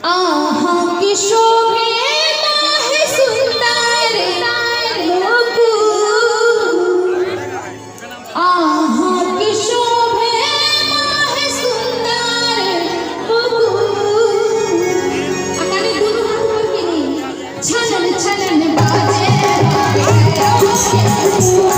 अहाँ की शोभे माहे सुंदर मुकुर, अहाँ की शोभे माहे सुंदर मुकुर। आ कनि दुनू हाथ ऊपर केने छनन छनन बाजे छनन छनन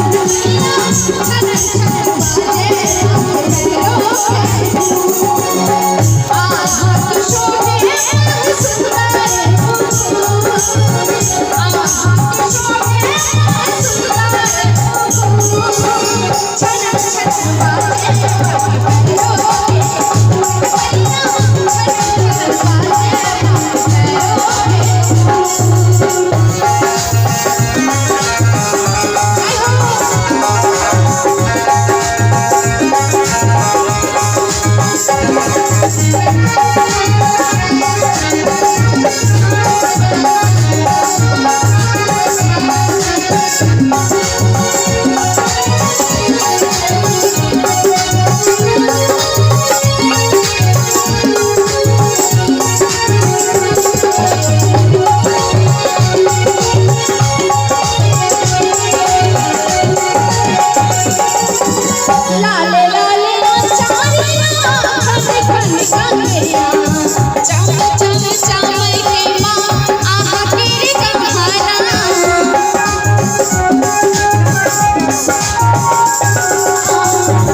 लाले लाले चारिया खन खन कंगना, चम चम चमके माँ आहा के गहना।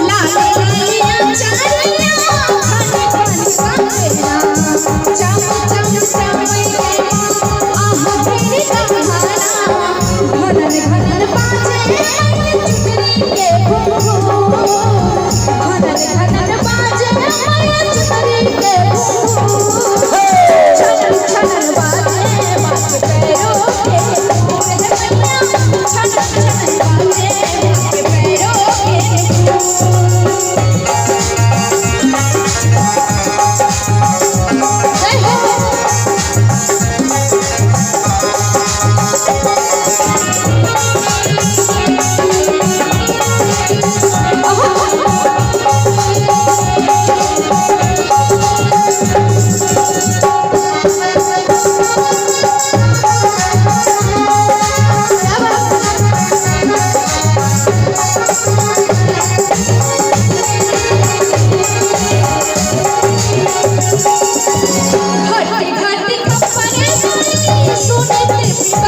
लाले लाले चारिया खन खन कंगना, चम चम चमके माँ आहा के गहना। घनन घनन बाजे चुनरी के घुंघरू, घनन घनन बाजे चुनरी के घुंघरू। छनन छनन बाजे बाज पैरों के नूपुर हे मैया, छनन छनन बाजे बाज पैरों के नूपुर। जय हो। घट घट खप्पर सुनत पिबै छी,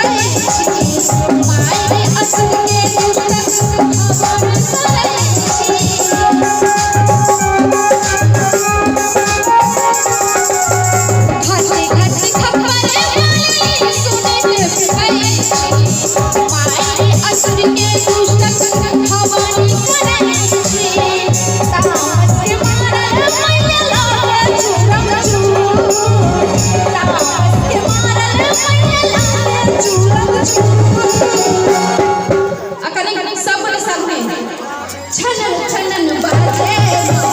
माय असुर के दुष्टक हवन करै छी। घट घट खप्पर सुनत पिबै छी, माय असुर के दुष्टक हवन करै छी। तामस के मारल मैया लागे चूरम चूर, तामस के मारल मैया लागे चूरम चूर। आ कनि सब गोटे संग में छनन छनन बाजे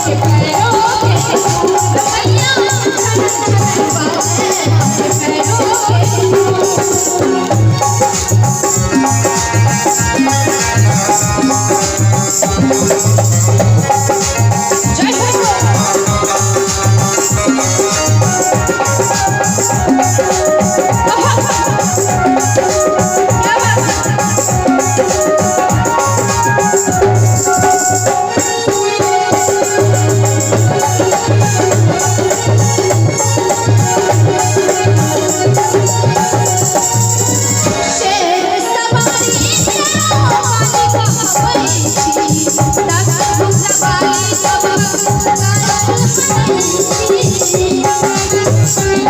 के पैरों के नूपुर मैया, छनन छनन बाजे के पैरों के नूपुर। जय हो। क्या बात है। शेर सवारी वाली कहबै छी, दस भुजा वाली सबक कष्ट हरै छी। शेर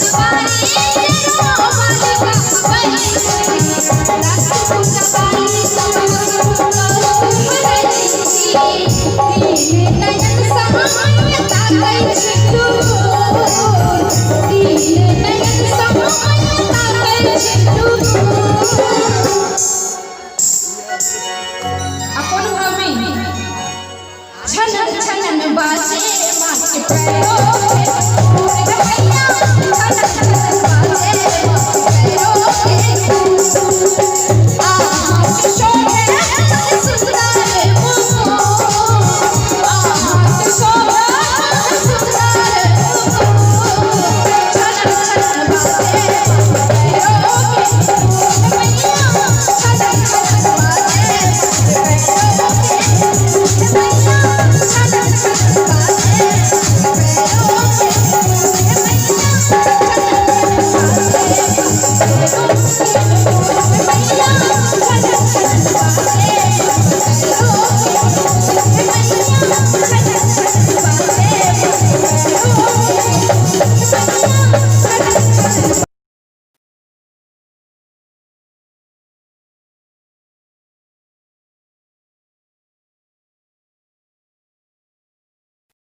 सवारी वाली कहबै छी, दस भुजा वाली सबक कष्ट हरै छी। तीन नयन समय ताकै छी दूर, तीन नयन समय ताकै छी दूर। अपन भाव में छनन छनन बाजे माँ के पैरों के नूपुर हे मैया, छनन छनन